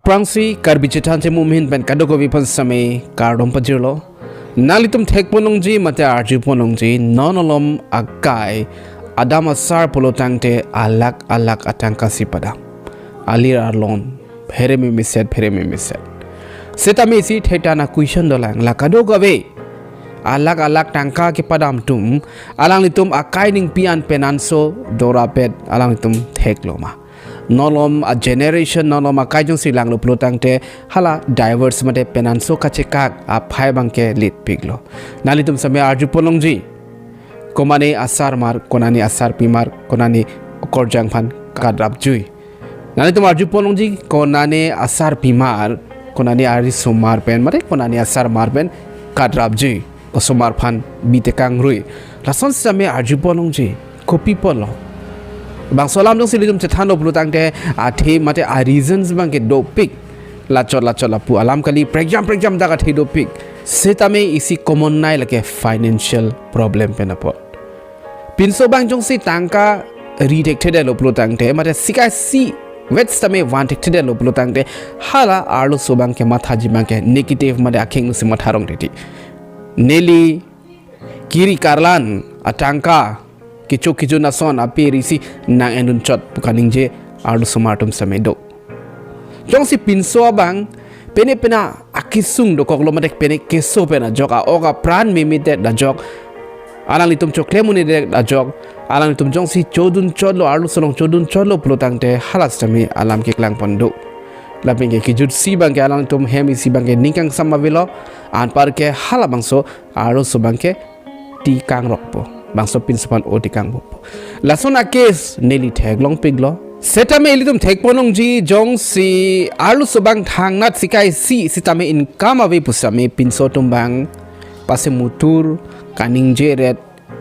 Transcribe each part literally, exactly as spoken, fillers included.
Aphrangsi Karbi Chethan Chimum ahin pen kadokave aphan sitame kardom pajirlo. Nanglitum thekponlongji mate arjuponlongji, non malom akai, adam asar pulo tangte alakh alakh atangka si padam. Alir arlon, phere memeset, phere memeset. Sitame isi thektang a-question dolang, la kadokave alakh alakh tangka kepadam atum, alanglitum akai ningpi an penanso dorapet alanglitum theklo ma? Non malom a-generation, non malom akai jongsi langlo pulo tangte hala divorce mate penanso kachekak aphai abangke letpiklo. Nanglitum sitame arjuponlongji, komane asarmar, konane asarpimar, konane okorjang aphan kadrapjui. Nanglitum arjuponlongji, konane asarpimar, konane arisomar pen mate konane asarmar pen kadrapjui, osomar aphan bite kangrui. Lason sitame arjuponlongji, kopi apotlo? Bangso alam jongsi ilitum chethanlo pulo tangte athe mate a-reasons abangke dopik. Lachot lachot lapu alam kali, prekjam prekjam dak athe dopik. Sitame isi common nai, lake financial problem pen apot. Pinso abang jongsi tangka ri thekthedetlo pulo tangte mate sika isi vet sitame van thekthedetlo pulo tangte, hala arloso abangke mathaji abangke negative mate akheng si matharong titi. Neli kiri karlan atangka, kecho kecho nason ape risi nang-endun chot pu kaningje arlosomar atum sitame do. Jongsi pinso abang pene pena akesung dokoklo mate pene keso pen ajok, a-ok apran memedet ajok, alanglitum choklem un-edet ajok, alanglitum jongsi chodun chotlo, arloso along chodun chotlo pulo tangte hala sitame alam keklang pon do. Lapenke kejut isi abangke alanglitum hem isi abangke ning kangsam avelo, anparke hala bangso arloso abangke ti kangrokpo, bangso pinso aphan oti kangrokpo. Lason a-case neli theklongpiklo. Sitame ilitum thekponlongji, jongsi arloso abang thangnat sika isi sitame income ave pu sitame pinso atum abang pase mutur, kaningje ret,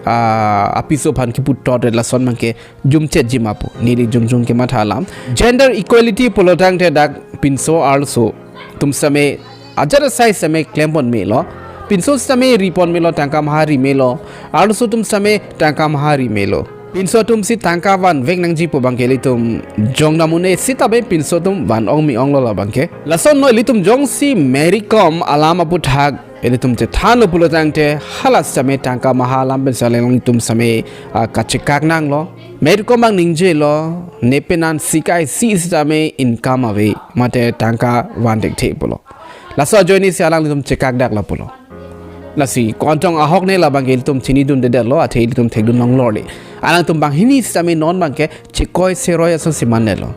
ah, apiso aphan kipu tot ret, lason abangke jumchetji ma pu neli jongjong kematha alam. Gender equality pulo tangte dak pinso arloso atum sitame ajat asai sitame klem pon melo. Pinso sitame ri pon melo, tangka maha ri melo. Arloso atum sitame tangka maha ri melo. Pinso atum si tangka vanvek nangji pu abangke ilitum jongdam un-e, sitame pinso atum van ong me onglo la abangke. Lasonlo, ilitum jongsi Mary Kom alam aputhak ilitum chethanlo pulo tangte hala sitame tangka maha alam pen si alanglitum sitame, ah, kachekak nanglo. Mary Kom abang ningjelo, ne penan sika isi sitame income ave mate tangka van thekthe pulo. Laso ajoine si alanglitum chekak dak la pulo. Lasi ko-an tong ahok ne la abangke ilitum chinidundedetlo, athe ilitum thekdun longlorle. Alangtum banghini sitame non abangke chekoi seroi ason si mandetlo.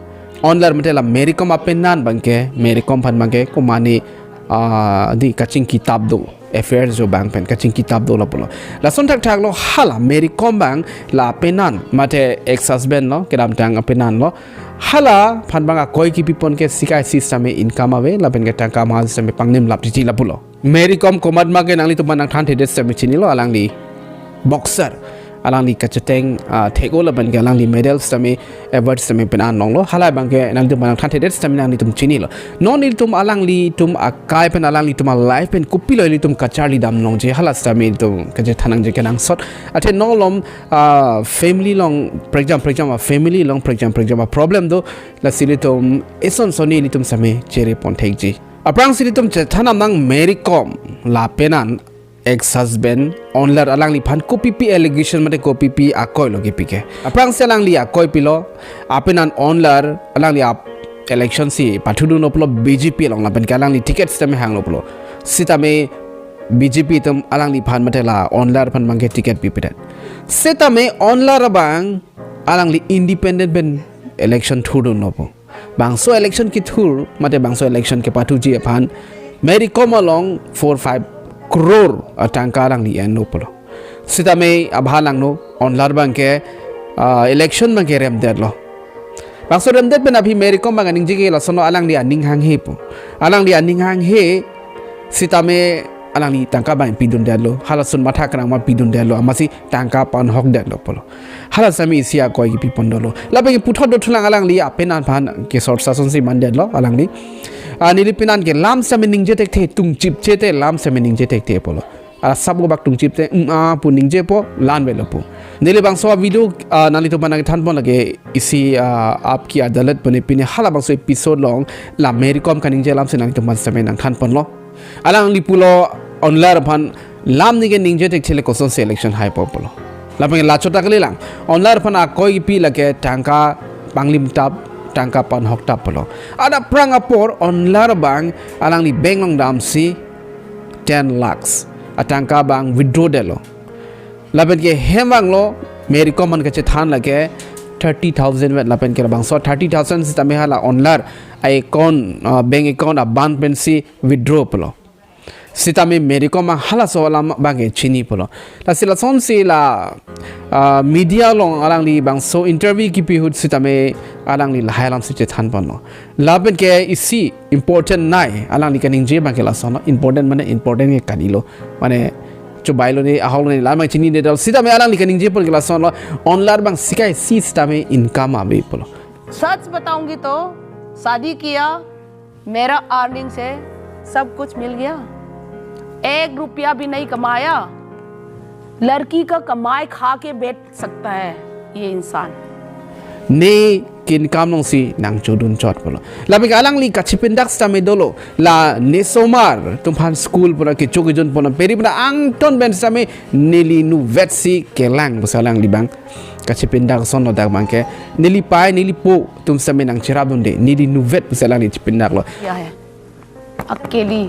Onlar mate la Mary Kom apenan abangke, Mary Kom aphan abangke komane, ah, di kachingki tap do, affair jo abang pen kachingki tap do la pulo. Lason thakthaklo, hala Mary Kom abang la apenan mate ex-husband lo, kedamtang apenan lo. Hala aphan abang akoi kipi pon ke sika isi sitame income ave, lapenke tangka maha sitame pangnim lap titi la pulo. Mary Kom komat abangke nanglitum aphan nangthanthedet sitame chinilo, alangli boxer. Alangli kacheteng, ah, thek-o lapenke alangli medal sitame, award sitame penan longlo. Hala abangke nanglitum aphan nangthanthedet sitame nanglitum chinilo. Non ilitum alanglitum akai pen alanglitum a-life pen kopilo ilitum kacharli damlongji, hala sitame ilitum kachethan nangji kenangsot. Athe non malom, ah, family along, prekjam prekjam a-family along, prekjam prekjam a-problem do. Lasi ilitum eson sonni ilitum sitame chere pon thekji. Aphrangsi ilitum chethan nang Mary Kom la penan ex-husband Onlar alangli aphan kopipi allegation mate kopipi akoi lo kipi ke. Aphrangsi alangli akoi pilo, apenan Onlar alangli ap election si pathudunlo pulo B J P along, lapenke alangli ticket sitame hanglo pulo. Sitame B J P atum alangli aphan mate la Onlar aphan abangke ticket pipedet. Sitame Onlar abang alangli independent pen election thurdunlo pu. Bangso election kethur mate bangso election kepathuji aphan Mary Kom along four five crore atangka alangli enlo pulo. Sitame abha langno, Onlar abangke, ah, election abangke remdetlo. Bangso remdet pen aphi Mary Kom abang aningje ke lasonlo, alangli aning hanghe pu. Alangli aning hanghe sitame alangli tangka abang pidundetlo. Halason matha krang ma pidundetlo, amatsi tangka panhokdetlo pulo. Hala sitame isi akoi kipi pon dolo. Lapenke puthot dothulang, alangli apenan aphan ke sorsa sonsi mandetlo alangli. Ah, neli penan ke lam sitame ningje thekthe, tungchip chete lam sitame ningje thekthe pulo. Ah, sap gobak tungchip te, um, ah, pu ningjepo, la-an avelo pu. Neli bangso a-video, ah, nanglitum aphan nangthanpon lake isi, ah, Aap Ki Adalat pu ne pine halabangso episode along la Mary Kom kaningje alam si nanglitum aphan sitame nangthanponlo. Alangli pulo Onlar aphan lam neke ningje thekthe le kosonsi election haipo pulo. Lapen la chot ta kalilang. Onlar aphan akoi kipi lake tangka panglim tap, tangka panghok tap pulo. Adap aphrang apor Onlar abang alangli bank along damsi ten lakhs atangka abang withdraw detlo. Lapen ke hem vanglo Mary Kom aphan kachethan lake thirty thousand vet, lapen ke labangso thirty thousand sitame hala Onlar a-account, ah, bank account abang pensi withdraw pulo. Sitame Mary Kom halaso alam abangke chini pulo. Lasi lasonsi la, ah, media along alangli bangso interview kipi ahut sitame alangli lahai alamsi chethanponlo. Lapen ke isi important nai, alangli kaningje abangke lasonlo, important mane important ke kalilo. Mane chobailo ne, ahoklo ne, lam abang chinine detlo, sitame alangli kaningjepon ke lasonlo, Onlar abang sika isi sitame income ave pulo. सच बताऊंगी तो शादी किया, मेरा अर्निंग से सब कुछ मिल गया, एक रुपया भी नहीं कमाया। लड़की का कमाई खा के बैठ सकता है ये इंसान। Ne ke-income alongsi nangchodun chot pulo. Lapen ke alangli kachipindak sitame dolo. La ne osomar atum aphan school pura kecho kejun pura peri pura angton pen sitame neli nuvetsi kelang pusi alangli abang kachipindak ason lo dak abangke. Neli pai, neli po atum sitame nangcherapdunde. Neli nuvet pusi alangli chipindaklo. क्या है? अकेली,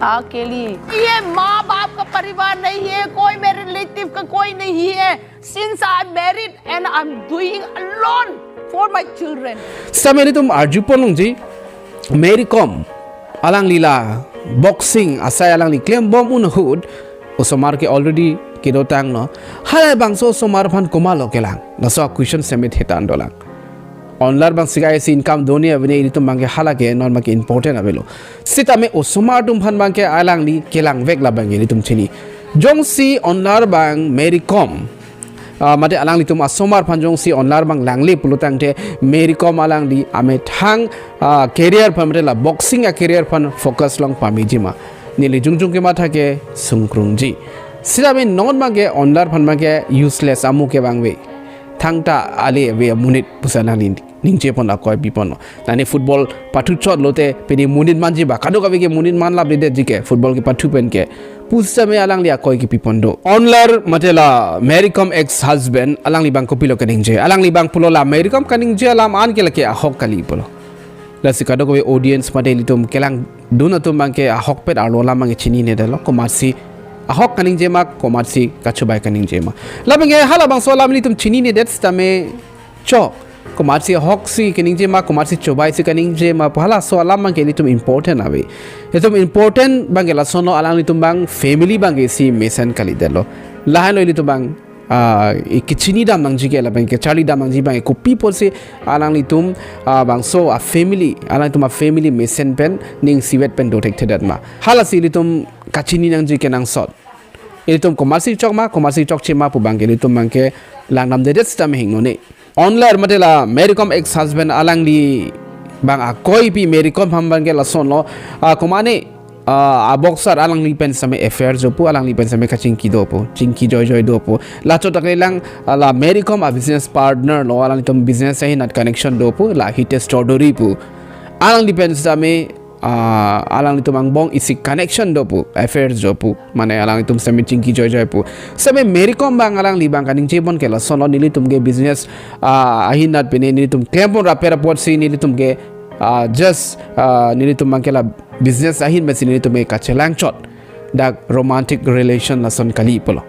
अकेली। ये माँ बाप का परिवार नहीं है, कोई मेरे रिलेटिव का कोई नहीं है। Since I married and I'm doing alone for my children. Sitame nelitum arjupon longji, Mary Kom alangli la boxing asai alangli klembom un ahut, osomar ke already kedotanglo. Halabangso osomar aphan komatlo kelang? Laso a-question sitame thetan dolang. Onlar abang sika isi income do ne ave ne, ilitum abangke hala ke non abangke important avelo. Sitame osomar atum aphan abangke alangli kelangvek la abangke ilitum chini. Jongsi Onlar abang Mary Kom, ah, mate alanglitum asomar aphan jongsi Onlar abang langle pulotangte Mary Kom alangli amethang, ah, career aphan mate la boxing a-career aphan focus long pamejima. Neli jongjong kematha ke sungkrungji. Sitame non abangke Onlar aphan abangke useless amu ke abang ave. Thangta ale ave amonit pusi alangli ningjepon akoi piponlo. Nane football pathu chot lote pini monit manji ba. Kadokave ke monit manlap dedetji ke football kepathu pen ke. Pu sitame alangli akoi kepipon do. Onlar mate la Mary Kom ex-husband alangli abang kopilo kaningje? Alangli abang pulo la Mary Kom kaningje alam an ke lake ahok kali pulo. Lasi kadokave audience mate ilitum kelangdun atum abangke ahokpet arlo alam abangke chinine detlo. Komatsi ahok kaningjema, komatsi kachobai kaningjema. Lapen ke halabangso alam ilitum chinine det sitame chok. Komatsi ahoksi kaningjema, komatsi chobaisi kaningjema, pu halaso alam abangke ilitum important ave. Ilitum important abangke lasonlo, alanglitum abang family abangke isi mesen kalidetlo. Lahenlo ilitum abang, ah, i kechinidam nangji ke lapen kecharlidam nangji abang kopi apotsi alanglitum, ah, bangso a-family, alanglitum a-family mesen pen ning isivet pen do thekthedetma. Halasi ilitum kachini nangji kenangsot. Ilitum komatsi chokma, komatsi chokchema pu abangke ilitum abangke langdamdedet sitame hingnone. Onlar mate la Mary Kom ex-husband alangli abang akoi pi Mary Kom aphan abangke lasonlo, ah, komane, ah, a-boxer alangli pen sitame affair jo pu, alangli pen sitame kachingki do pu, chingki joijoi do pu. La chot ta kalilang, ah, la Mary Kom a-business partner lo, alanglitum business ahin nat connection do pu, la Hitesh Chaudhary pu. Alangli pen sitame, ah, alanglitum angbong isi connection do pu, affair jo pu, mane alanglitum sitame chingki joijoi pu. Sitame Mary Kom abang alangli abang kaningjepon ke lasonlo, nelitum ke business, ah, ahin nat pine nelitum klempon rapet apotsi nelitum ke, ah, just, ah, nelitum abangke la business ahin pensi nelitum ke kachelang chot. Dak romantic relation lason kali pulo.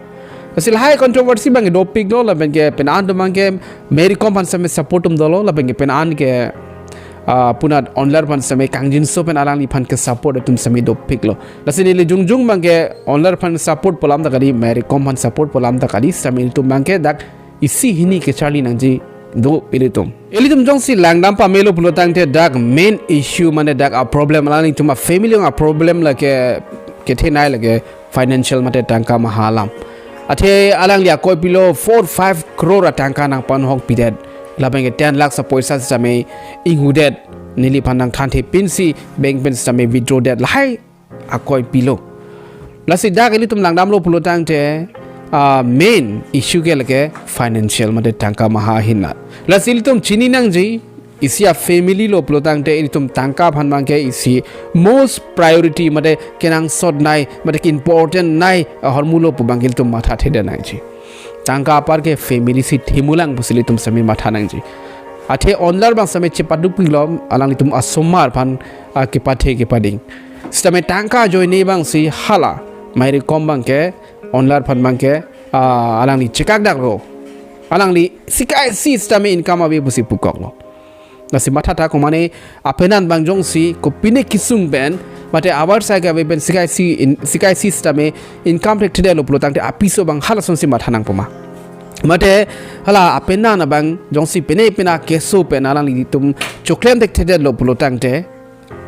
Lasi lahai controversy abangke dopiklo, lapen ke pen an atum abangke Mary Kom aphan sitame support atum dolo, lapen ke pen an ke, ah, punat Onlar aphan sitame kangjinso pen alangliphan ke support atum sitame dopiklo. Lasi neli jongjong abangke Onlar aphan support pu alam ta kali, Mary Kom aphan support pu alam ta kali, sitame ilitum abangke dak isi hini kecharli nangji do ilitum. Ilitum jongsi langdam pamelo pulotangte dak main issue mane dak a-problem, alanglitum a-family along a-problem lake kethenei lake financial mate tangka maha alam. Athe alangli akoi pilo four five crore atangka nangpanhok pidet. Lapen ke ten lakhs apoisa sitame inghudet. Neliphan nangthanthe pinsi bank pen sitame withdraw det, lahai akoi pilo. Lasi dak ilitum langdamlo pulotangte ah, main issue ke lake financial mate tangka maha ahin na. Lasi ilitum chini nangji, isi a family lo pulotangte ilitum tangka aphan abangke isi most priority mate kenangsot nei mate ke important nei ahormu lo pu abangke ilitum matha thedet nangji. Tangka apar ke family si thimulang pusi ilitum sami matha nangji. Athe onlar abang sami chepaduk pilo alanglitum asomar aphan, ah, kepathe kepading. Sitame tangka ajoine abang si hala Mary Kom abangke onlar aphan abangke, ah, alangli chekak daklo. Alangli sika isi sitame income ave pusi pukoklo. Lasi matha ta komane apenan abang jongsi kopine kesung pen mate avarsai ke ave pen sika isi in, sika isi sitame income thekthedetlo pulotangte apiso abang halason si matha nangpo ma. Mate hala apenan abang jongsi pine pine keso pen alanglitum choklem thekthedetlo pulotangte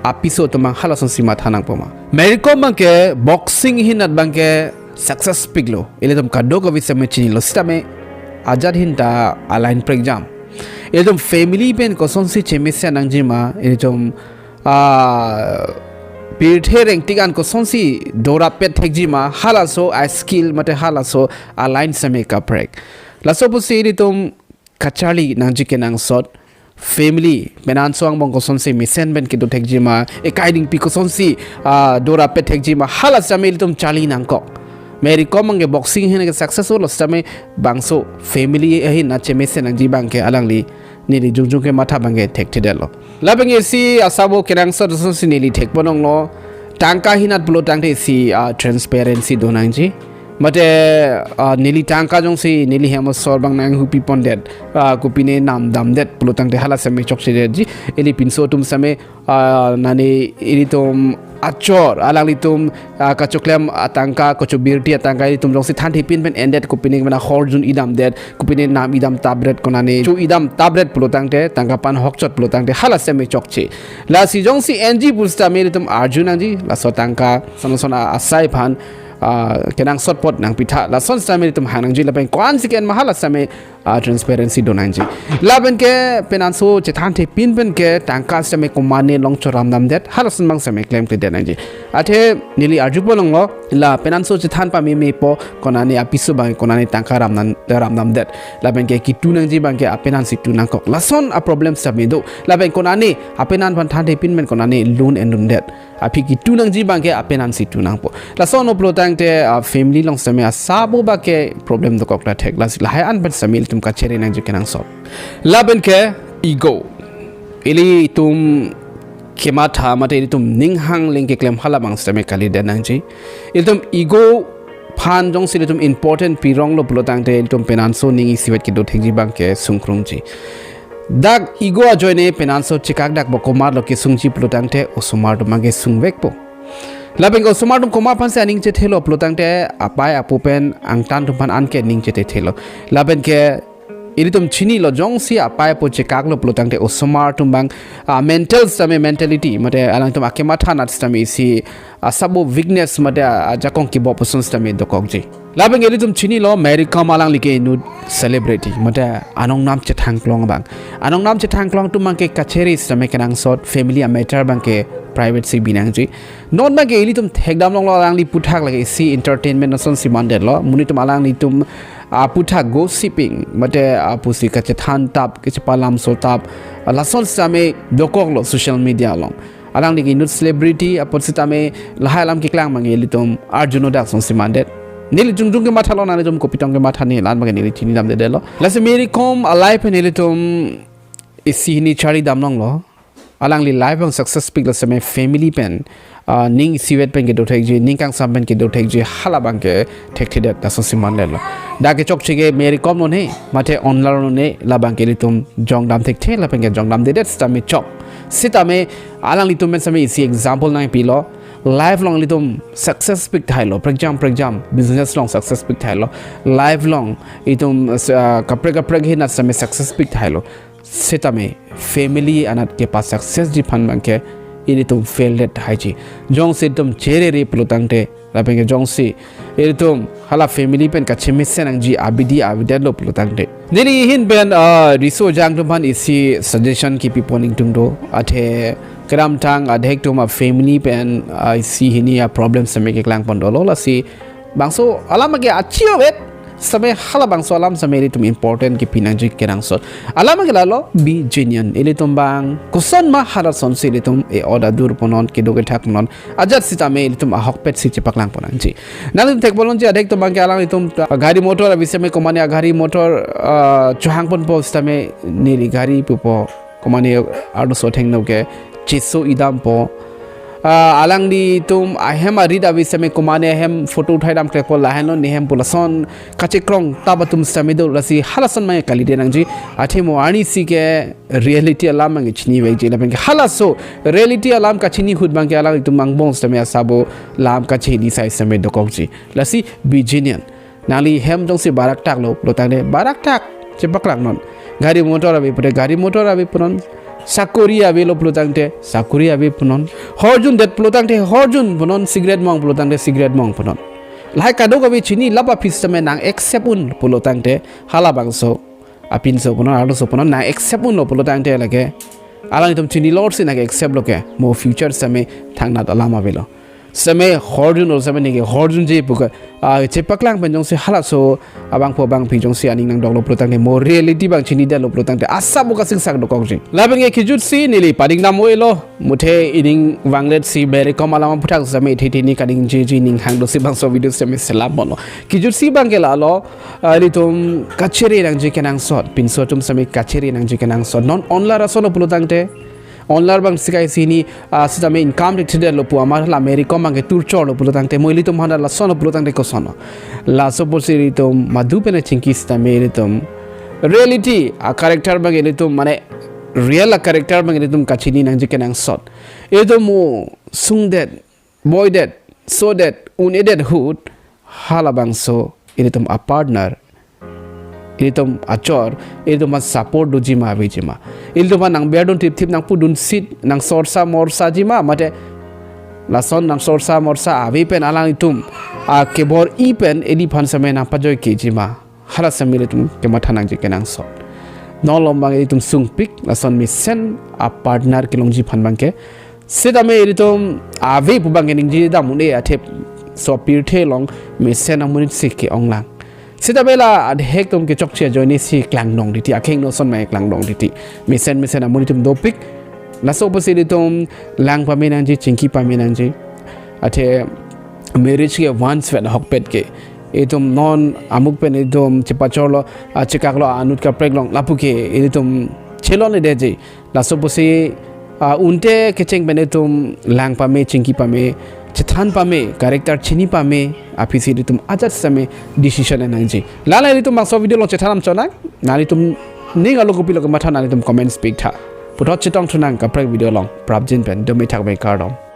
apiso atum abang halason si matha nangpo ma. Mary Kom abangke boxing ahin nat abangke success piklo. Ilitum kadokave sitame chinilo sitame ajat ahin ta a-line prekjam. Ilitum family pen kosonsi chemesen nangji ma, ilitum, ah, pirthe rengtik an kosonsi dorap pet thekji ma, halaso a-skill mate halaso a-line sitame kaprek. Laso pusi ilitum kacharli nangji kenangsot family, penanso angbong kosonsi mesen pen kedo thekji ma, ekai dingpi kosonsi, ah, dorap pet thekji ma, hala sitame ilitum charli nangkok. Mary Kom abangke boxing ahin ke successful lo sitame bangso family ahin na chemesen nangji abangke alangli neli jongjong kematha abangke thekthedetlo. Lapen isi asabo kenangsot asonsi neli thekpon longlo. Tangka ahin nat pulotangte isi, ah, transparency do nangji. Mate, ah, neli tangka jongsi neli hem asor abang nanghupi pondet, ah, kopine nam damdet pulotangte hala sitame chokchedetji. Ili pinso atum sitame, ah, nani ilitum achor alanglitum, ah, kachoklem atangka, kachobirti atangka ilitum jongsi thanthe pin pen endet kopine mena horjun idamdet, kopine nam idam tapret konane cho idam tapret pulotangte tangka aphan hokchot pulotangte hala sitame chokche. Lasi jongsi enji pusitame ilitum arju nangji, laso tangka son son a-, asai aphan, ah, kenangsot apot nangpitha, lason sitame ilitum hang nangji lapen ko-ansi ke-en ma hala sitame, ah, transparency do nangji. Lapen ke penanso chethanthe pin pen ke tangka sitame komane along cho ram damdet, halason abang sitame klemkledet nangji. Athe neli arjupon longlo, la penanso chethan pamemepo konane apiso abang konane tangka ram nam, ram damdet. Lapen ke kitu nangji abangke apenansi tu nangkok. Lason a-problem sitame do. Lapen konane apenan aphan thanthe pin pen konane loan endundet. Aphi kitu nangji abangke apenansi tu nangpo. Lason pulotangte, ah, family along sitame asabo abangke problem dokok ta thek. Lasi lahai an pen sitame ilitum kachere nangji kenangsot. Lapen ke ego. Ilitum kematha mate ilitum ning hang ling keklem hala abang sitame kalidet nangji. Ilitum ego aphan jongsi ilitum important pironglo pulotangte ilitum penanso ning isivet kedo thekji abangke sungkrungji. Dak ego ajoine penanso chekak dak bo komarlo kesungji pulotangte osomar atum abangke sungvekpo. Lapen ke osomar atum komat aphansi aning chethelo pulotangte apei apo pen angtan atum aphan anke ning chethelo. Lapen ke ilitum chinilo jongsi apei apo chekaklo pulotangte osomar atum abang, ah, mental sitame mentality mate alangtum akematha nat sitame isi, ah, asabo weakness mate, ah, ajakong kibop ason sitame dokokji. Lapen ke ilitum chinilo Mary Kom alangli ke inut celebrity mate anong nam chethangklong abang. Anong nam chethangklong atum abangke kachere sitame kenangsot family a-matter abangke private si bi nangji. Non abangke ilitum thekdam longlo alangli aputhak lake isi entertainment asonsi mandetlo. Monit atum alanglitum aputhak gossiping mate apusi kachethan tap, kachepalamso tap, lason sitame dokoklo social media along. Alangli ke inut celebrity apot sitame lahai alam keklang abangke ilitum arjuno dak asonsi mandet. Neli jongjong kemathalo, nanglitum kopi tong kematha ne la-an abangke neli chinidamdedetlo. Lasi Mary Kom a-life pen ilitum isi hini charlidam longlo. Alangli life along success piklo sitame family pen, ah, ning isivet pen kedo thekji, ning kangsam pen kedo thekji, hala abangke thekthedet asonsi mandetlo. Dak kechokche ke Mary Kom lone, mate onlar lone, la abangke ilitum jongdam thekthe, lapen ke jongdamdedet sitame chok. Sitame alanglitum pen sitame isi example nangpilo. Life along ilitum success pikthailo, prekjam prekjam business along success pikthailo. Life along itum, ah, kaprek kaprek ahin nat sitame success pikthailo. Sitame family anat kepa success ji aphan abangke ilitum fail det haiji. Jongsi itum cherere pulotangte lapen ke jongsi ilitum hala family pen kachemesen nangji abidi avedetlo pulotangte. Neli ahin pen, ah, riso jang atum aphan isi suggestion kipipon ingtung do. Athe kedamtang adhek atum a-family pen, ah, isi hini a-problem sitame keklang pon dolo, lasi bangso alam ke achieved Sitame halabangso alam sitame ilitum important kepi nangji kenangsot. Alam ke lalo, be genuine. Ilitum bang koson ma halasonsi ilitum e-ot adur punon, kedo kethak punon, ajat sitame ilitum ahokpetsi chepaklang pon nangji. Nangtum thekpon lonji, adhek atum bang ke alanglitum, ah, gari motor ave sitame komane agari motor, ah, chohang ponpo sitame neli gari pupo, komane arloso athengno ke cheso idampo. Ah, alanglitum ahem arit ave sitame komane ahem photo uthai damklepo lahenlo nehem pu lason kachekrong tap atum sitame do, lasi halason abang kalite nangji. Athe mo arnisi ke reality alam abang chini vekji, lapen ke halaso reality alam kachini ahut bang ke alanglitum angbong sitame asabo lam kachini sai sitame dokokji. Lasi be genuine. Nangli hem jongsi baraktak lo pulo tangte baraktak chepaklang non. Gari motor ave pute gari motor ave punon. Sakori avelo pulo tangte sakori ave punon. Horjun det pulo tangte horjun punon. Cigarette mong pulo tangte cigarette mong punon. Lahai kadokave chini lap aphi sitame nang accept un pulo tangte halabangso apinso punon, arloso punon, nang accept unlo pulo tangte lake alanglitum chini lorsi nang accept lo ke mo future sitame thangnat alam avelo. Sitame horjunlo sitame neke horjunji pu ke, ah, chepaklang pen jongsi halaso abangpo abangpi jongsi aning nangdoklo pulo tangte mo reality abang chinidetlo pulo tangte asabo kasingsak dokokji. Lapen ke kejutsi neli paning dam-oi lo. Muthe ining vangletsi bere kom alam aphuthak sitame ithi ithi ni kaningjeji ning hang dosi bangso video sitame selam ponlo. Kejutsi bang ke lalo, ah, ilitum kachere nangji kenangsot, pinso atum sitame kachere nangji kenangsot. Non onlar asonlo pulo tangte, onlar abang sikai sini, ah, sitame income thekthedetlo pu amat la meri kom bang ke turchorlo pulo tangte, mo ilitum handa lasonlo pulo tangte kosonlo. Laso apotsi ilitum madu pen chingki sitame ilitum reality a-character abang ilitum mane real a-character abang ilitum kachini nangji kenangsot. Ilitum mo sungdet, boidet, sodet, un-edet ahut, halabangso ilitum a-partner, ilitum achor, ilitum a-support dojima avejima. Ilitum a nang berdun tiptip nang pudun sit, nang sorsa morsaji ma, mate lason nang sorsa morsa ave pen alanglitum akebor-i pen iliphan sitame nang pajoi kejima. Hala sitame ilitum kematha nangji kenangsot. Non lom bang ilitum sungpik, lason mesen a-partner kelongji aphan bang ke. Sitame ilitum ave pu bang ke ningje dam un-e athe so pirthe along mesen amonit si ke-onglang. Sitame la adhek atum kechokche ajoine si klangdong titi, akheng noson mai klangdong titi. Mesen mesen amonit atum dopik. Laso apotsi ilitum lang pame nangji, chingki pame nangji. Athe marriage ke once vet ahokpet ke. Itum non amuk pen itum chepachorlo, ah, chekaklo, anut kaprek along lapu ke itum chelon-edetji. Laso apotsi, ah, unte kecheng pen itum lang pame, chingki pame, chethan pame, character chini pame, aphisi itum ajat sitame decision nangji. Lale itum bangso video along chethan dam chonang, nanglitum ning arlo kopilo kematha nanglitum comments piktha. Puthot chetongthu nang kaprek video along, prapjin pen, dome thakme kardom.